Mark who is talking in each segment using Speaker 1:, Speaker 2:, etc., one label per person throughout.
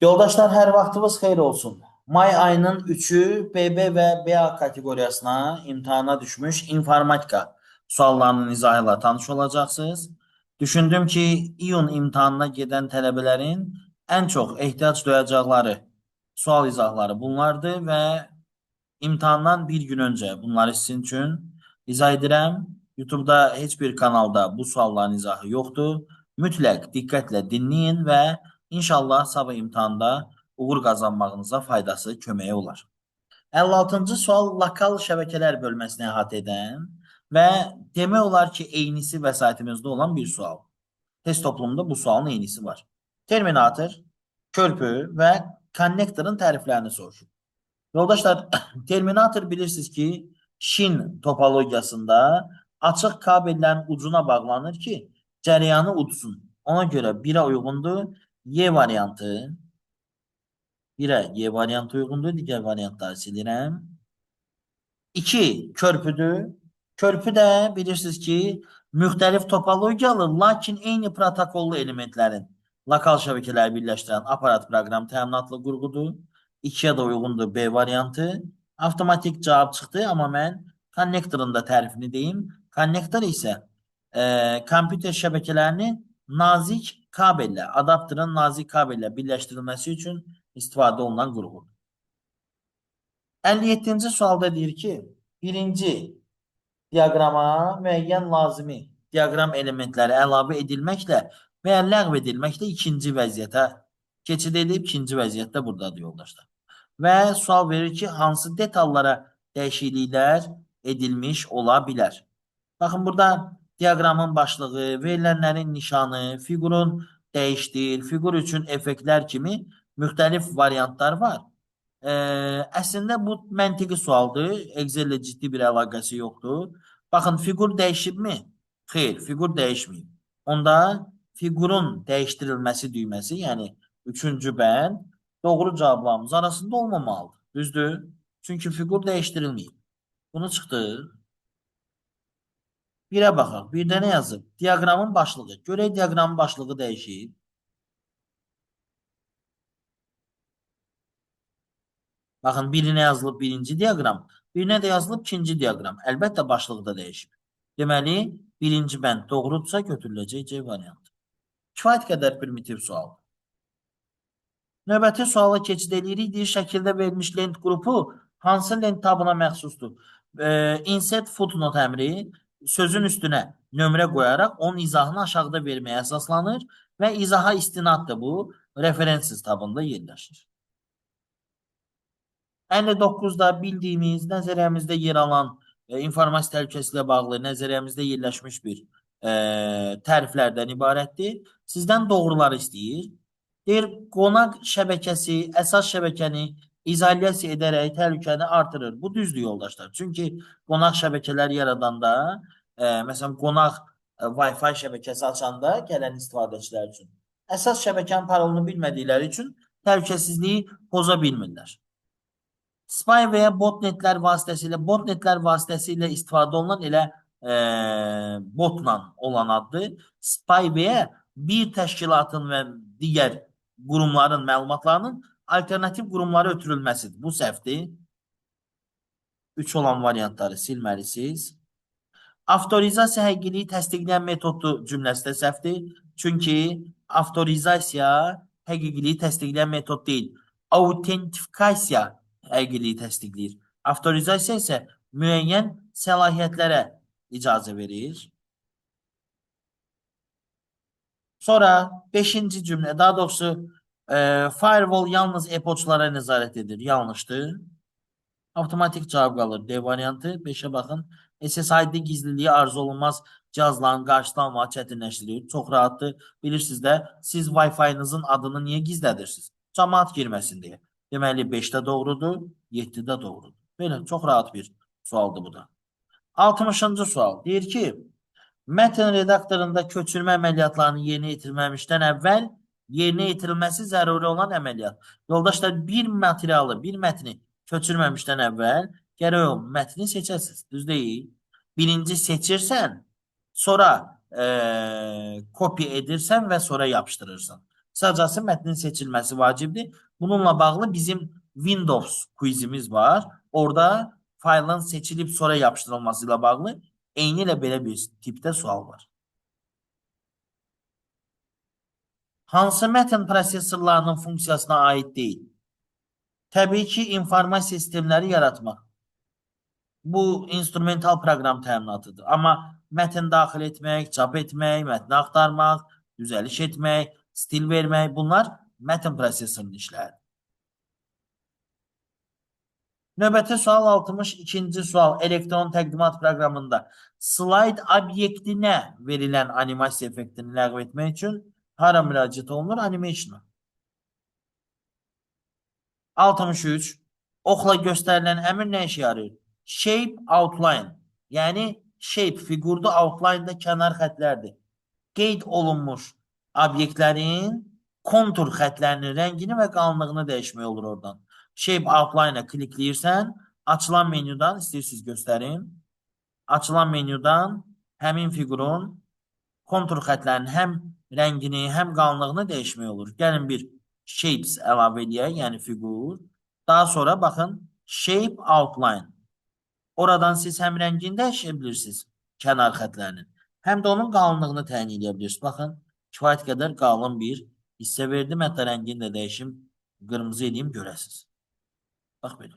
Speaker 1: Yoldaşlar, hər vaxtınız xeyir olsun. May ayının 3-ü BB və BA kateqoriyasına imtahana düşmüş informatika suallarının izahı ilə tanış olacaqsınız. Düşündüm ki, iyun imtahanına gedən tələbələrin ən çox ehtiyac duyacaqları sual izahları bunlardır və imtahandan bir gün öncə bunları sizin üçün izah edirəm. YouTube'da heç bir kanalda bu sualların izahı yoxdur. Mütləq diqqətlə dinləyin və İnşallah sabah imtahanda uğur qazanmağınıza faydası, köməyi olar. 56-cı sual lokal şəbəkələr bölməsini əhatə edən və demək olar ki, eynisi vəsaitimizdə olan bir sual. Test toplumunda bu sualın eynisi var. Terminator, körpü və konnektorun təriflərini soruşur. Yoldaşlar, terminator bilirsiniz ki, şin topologiyasında açıq kabellərin ucuna bağlanır ki, cərəyanı udsun. Ona görə 1-ə uyğundur. Y variantı 1'e Y variantı uyğundur. Digər variantları silirəm. 2 körpüdür. Körpü də bilirsiniz ki, müxtəlif topologiyalı, lakin eyni protokollu elementlərin lokal şəbəkələri birləşdirən aparat proqram təminatlı qurğudur. 2-yə də uyğundur B variantı. Avtomatik cavab çıxdı, amma mən konnektorun da tərifini deyim. Konnektor isə kompüter şəbəkələrini nazik kabellə, adapterın nazik kabellə birləşdirilməsi üçün istifadə olunan qurğudur. 57-ci sualda deyir ki, birinci diaqrama müəyyən lazımi diaqram elementləri əlavə edilməklə və ya ləğv edilməklə ikinci vəziyyətə keçid edib, ikinci vəziyyətdə buradadır yoldaşlar. Və sual verir ki, hansı detallara dəyişikliklər edilmiş ola bilər? Baxın, burada diaqramın başlığı, verilənlərin nişanı, fiqurun dəyişdir, fiqur üçün effektlər kimi müxtəlif variantlar var. Əslində bu məntiqi sualdır. Excel ilə ciddi bir əlaqəsi yoxdur. Baxın, fiqur dəyişibmi? Xeyr, fiqur dəyişməyib. Onda fiqurun dəyişdirilməsi düyməsi, yəni üçüncü bənd doğru cavablarımız arasında olmamalıdır. Düzdür? Çünki fiqur dəyişdirilməyib. Bunu çıxdıq. Birə baxaq. Bir də nə yazıb? Diaqramın başlığı. Görək diaqramın başlığı dəyişib. Baxın, birinə yazılıb birinci diaqram, birinə də yazılıb ikinci diaqram. Əlbəttə, başlığı da dəyişib. Deməli, birinci bənd doğrudursa götürüləcək C variantı. Kifayət qədər primitiv sualdır. Növbəti suala keçid edirik. Deyir, şəkildə verilmiş lent qrupu hansı lent tabına məxsusdur? Insert footnote əmri sözün üstünə nömrə qoyaraq onun izahını aşağıda verməyə əsaslanır və izaha istinaddır bu. Referensiz tabında yerləşir. 59-da bildiyimiz, nəzəriyyəmizdə yer alan informasiya təhlükəsizliyi ilə bağlı nəzəriyyəmizdə yerləşmiş bir təriflərdən ibarətdir. Sizdən doğruları istəyir. Deyir, qonaq şəbəkəsi əsas şəbəkəni izolyasiya edərək təhlükəni artırır. Bu düzdür yoldaşlar. Çünki qonaq şəbəkələr yaradanda, məsələn, qonaq Wi-Fi şəbəkəsi açanda gələn istifadəçilər üçün əsas şəbəkənin parolunu bilmədikləri üçün təhlükəsizliyi poza bilmirlər. Spy və ya botnetlər vasitəsilə, botnetlər vasitəsilə istifadə olunan elə botla olan addır. Spyware bir təşkilatın və digər qurumların məlumatlarının alternativ qurumlara ötürülməsidir. Bu səhvdir. 3 olan variantları silməlisiniz. Avtorizasiya həqiqiliyi təsdiqləyən metoddur cümləsi də səhvdir. Çünki avtorizasiya həqiqiliyi təsdiqləyən metod deyil. Autentifikasiya həqiqiliyi təsdiqləyir. Avtorizasiya isə müəyyən səlahiyyətlərə icazə verir. Sonra 5-ci cümlə, daha doğrusu firewall yalnız e-poçtlara nəzarət edir. Yanlışdır. Avtomatik cavab qalır D variantı. 5-ə baxın. SSID gizliliyi arzu olunmaz cihazların qarşısını almağı çətinləşdirir. Çox rahatdır. Bilirsiniz də, siz Wi-Fi-nızın adını niyə gizlədirsiniz? Cəmaat girməsin deyə. Deməli 5-də doğrudur, 7-də doğrudur. Belə çox rahat bir sualdır bu da. 60-cı sual. Deyir ki, mətn redaktorunda köçürmə əməliyyatlarını yerinə yetirməmişdən əvvəl yerinə yetirilməsi zəruri olan əməliyyat. Yoldaşlar, bir materialı, bir mətni köçürməmişdən əvvəl gərək o mətni seçəsiniz. Düz deyil. Birinci seçirsən, sonra kopya edirsən və sonra yapışdırırsan. Qısacası mətnin seçilməsi vacibdir. Bununla bağlı bizim Windows quizimiz var. Orada faylın seçilip sonra yapıştırılması ilə bağlı eyni ilə belə bir tipdə sual var. Hansı mətn prosessorlarının funksiyasına aid deyil? Təbii ki, informasiya sistemləri yaratmaq. Bu instrumental proqram təminatıdır. Amma mətn daxil etmək, çap etmək, mətni axtarmaq, düzəliş etmək, stil vermək, bunlar mətn prosessorunun işləridir. Növbəti sual 62-ci sual elektron təqdimat proqramında slide obyektinə verilən animasiya effektini ləğv etmək üçün hara müraciət olunur? Animation-a. 63. Oxla göstərilən əmr nə işə yarayır? Shape outline. Yəni shape fiqurdur, outline da kənar xətlərdir. Qeyd olunmuş obyektlərin kontur xətlərinin rəngini və qalınlığını dəyişmək olur oradan. Shape outline-a klikləyirsən, açılan menyudan istəyirsiniz göstərim. Açılan menyudan həmin fiqurun kontur xətlərinin həm rəngini, həm qalınlığını dəyişmək olur. Gəlin bir shapes əlavə eləyək, yəni fiqur. Daha sonra baxın shape outline. Oradan siz həm rəngini dəyişə bilirsiniz kənar xətlərinin, həm də onun qalınlığını təyin edə bilirsiniz. Baxın, kifayət qədər qalın bir hissə verdim. Hətta rəngini də dəyişim, qırmızı eləyim görəsiniz. Bax belə.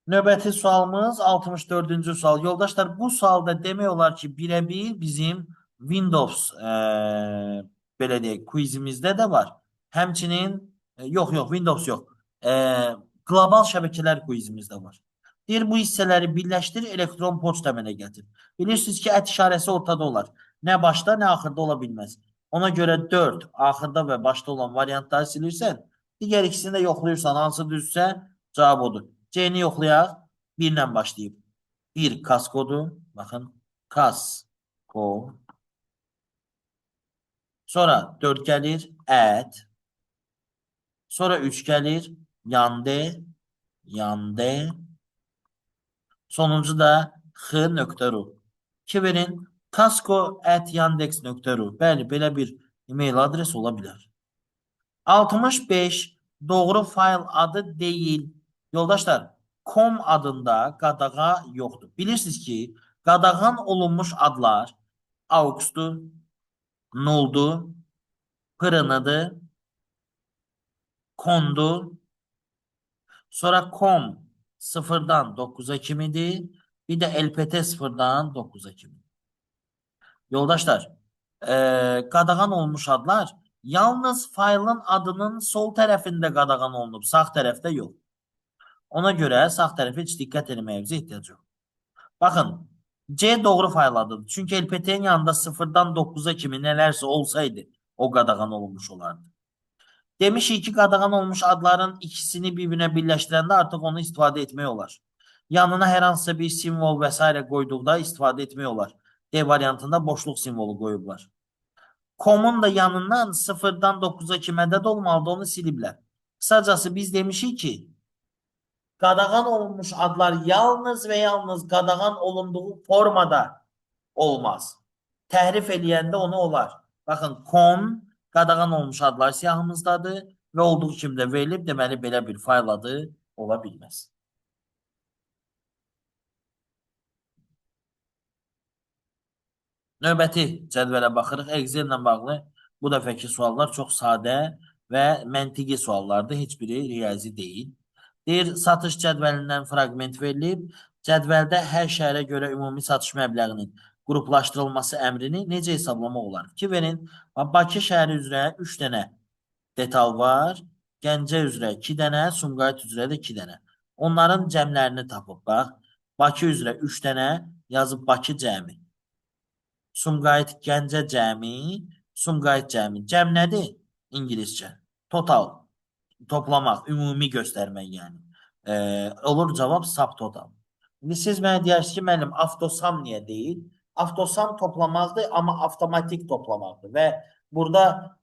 Speaker 1: Növbəti sualımız 64-cü sual. Yoldaşlar, bu sualda demək olar ki, birəbir bizim Windows belə deyək, quizimizdə də var. Həmçinin yox, Windows yox. Qlobal şəbəkələr quizimizdə var. Deyir, bu hissələri birləşdir, elektron poçt əmələ gətir. Bilirsiniz ki, ət işarəsi ortada olar. Nə başda, nə axırda ola bilməz. Ona görə 4 axırda və başda olan variantları silirsən, digər ikisini də yoxlayırsan, hansı düzsə cavab odur. C-ni yoxlayaq. 1 ilə başlayıb. 1 kaskodur. Baxın, kasko. Sonra 4 gəlir, at. Sonra 3 gəlir, yande, yande. Sonuncu da x.ru. 2 verin, kasko@yandex.ru. Bəli, belə bir e-mail adres ola bilər. 65 doğru fayl adı deyil. Yoldaşlar, com adında qadağa yoxdur. Bilirsiniz ki, qadağan olunmuş adlar aux-dur, nulldur, prn-dır, condur. Sonra com 0-dan 9-a kimidir. Bir də LPT 0-dan 9-a kimi. Yoldaşlar, qadağan olmuş adlar yalnız faylın adının sol tərəfində qadağan olunub, sağ tərəfdə yox. Ona görə sağ tərəfə heç diqqət etməyimizə ehtiyac yox. Baxın, C doğru fayl adıdır. Çünki LPT-nin yanında 0-dan 9-a kimi nələrsə olsaydı, o qadağan olunmuş olardı. Demişik ki, qadağan olmuş adların ikisini bir-birinə birləşdirəndə artıq onu istifadə etmək olar. Yanına hər hansısa bir simvol və s. qoyduqda istifadə etmək olar. D variantında boşluq simvolu qoyublar. Com'un da yanından 0-dan 9-a kimi ədəd olmalıdır, onu siliblər. Qısacası biz demişik ki, qadağan olunmuş adlar yalnız və yalnız qadağan olunduğu formada olmaz. Təhrif eləyəndə onu olar. Baxın, com qadağan olmuş adlar siyahımızdadır və olduğu kimi də verilib, deməli belə bir fayl adı ola bilməz. Növbəti cədvələ baxırıq. Excel ilə bağlı bu dəfəki suallar çox sadə və məntiqi suallardır. Heç biri riyazi deyil. Deyir, satış cədvəlindən fraqment verilib. Cədvəldə hər şəhərə görə ümumi satış məbləğinin qruplaşdırılması əmrini necə hesablamaq olar? Ki verin, Bakı şəhəri üzrə 3 dənə detal var. Gəncə üzrə 2 dənə, Sumqayıt üzrə də 2 dənə. Onların cəmlərini tapıb, bax. Bakı üzrə 3 dənə yazıb Bakı cəmi. Sumqayıt Gəncə cəmi, Sumqayıt cəmi. Cəm nədir? İngiliscə. Total. Toplamaq, ümumi göstərmək yəni. Olur cavab subtotal. İndi siz mənə deyərsiniz ki, müəllim, avtosam niyə deyil? Avtosam toplamaqdır, amma avtomatik toplamaqdır və burada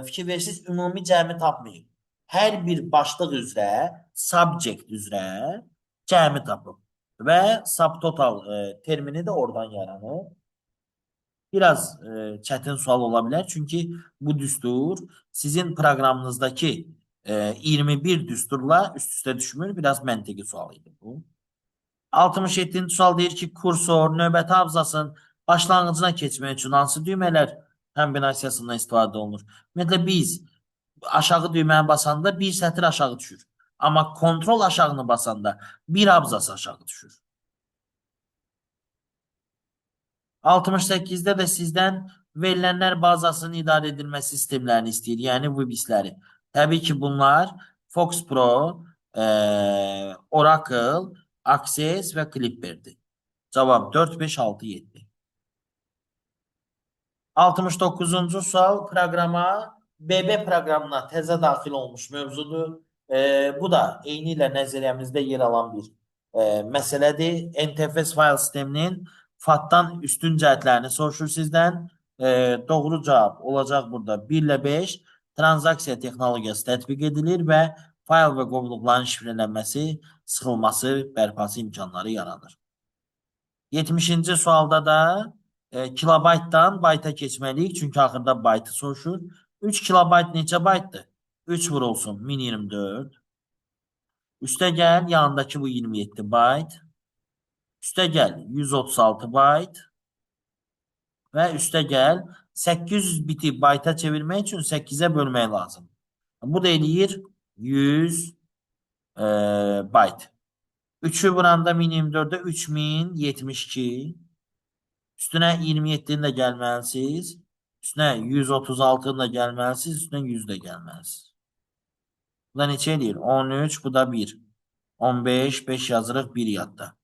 Speaker 1: fikir verirsiniz, ümumi cəmi tapmayın. Hər bir başlıq üzrə, subject üzrə cəmi tapıb və subtotal termini də oradan yaranır. Biraz çətin sual ola bilər. Çünki bu düstur sizin proqramınızdakı 21 düsturla üst-üstə düşmür. Biraz məntiqi sual idi bu. 67-ci sual deyir ki, kursor növbəti abzasın başlanğıcına keçmək üçün hansı düymələr kombinasiyasından istifadə olunur? Ümumiyyətlə, biz aşağı düyməni basanda bir sətir aşağı düşür. Amma kontrol aşağını basanda bir abzas aşağı düşür. 68-də də sizdən verilənlər bazasının idarə edilməsi sistemlərini istəyir, yəni VBIS-ləri. Təbii ki, bunlar Fox Pro, Oracle, Access və Clipper'dir. Cavab 4, 5, 6, 7. 69-cu sual proqrama, BB proqramına təzə daxil olmuş mövzudur. Bu da eyni ilə nəzəriyyəmizdə yer alan bir məsələdir. NTFS fayl sisteminin FAT-dan üstün cəhətlərini soruşur sizdən. Doğru cavab olacaq burada 1 ilə 5 transaksiya texnologiyası tətbiq edilir və fayl və qovluqların şifrələnməsi, sıxılması, bərpası imkanları yaranır. 70-ci sualda da kilobaytdan bayta keçməliyik. Çünki axırda baytı soruşur. 3 kilobayt neçə baytdır? 3 vurulsun 1024. Üstə gəl, yanındakı bu 27 bayt. Üstə gəl 136 bayt. Və üstə gəl 800 biti bayta çevirmək üçün 8-ə bölmək lazım. Bu da eləyir 100 bayt. 3-ü vuranda 1024-də 3072. Üstünə 27-ni də gəlməlisiniz. Üstünə 136-nı da gəlməlisiniz. Üstünə 100 də gəlməlisiniz. Bu da neçə eləyir? 13, bu da 1. 15, 5 yazırıq 1 yadda.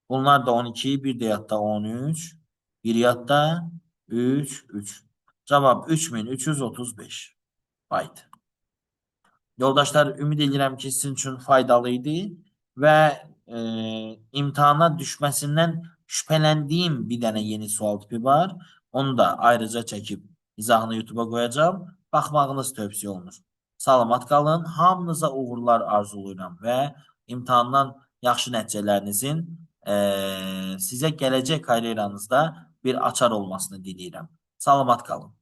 Speaker 1: Bunlar da 12, bir də yadda 13. 1 yadda 3, 3. Cavab 3335 bayt. Yoldaşlar, ümid edirəm ki, sizin üçün faydalı idi və imtahana düşməsindən şübhələndiyim bir dənə yeni sual tipi var. Onu da ayrıca çəkib izahını YouTube'a qoyacağam. Baxmağınız tövsiyə olunur. Salamat qalın. Hamınıza uğurlar arzulayıram və imtahandan yaxşı nəticələrinizin sizə gələcək karyeranızda bir açar olmasını diləyirəm. Salamat qalın.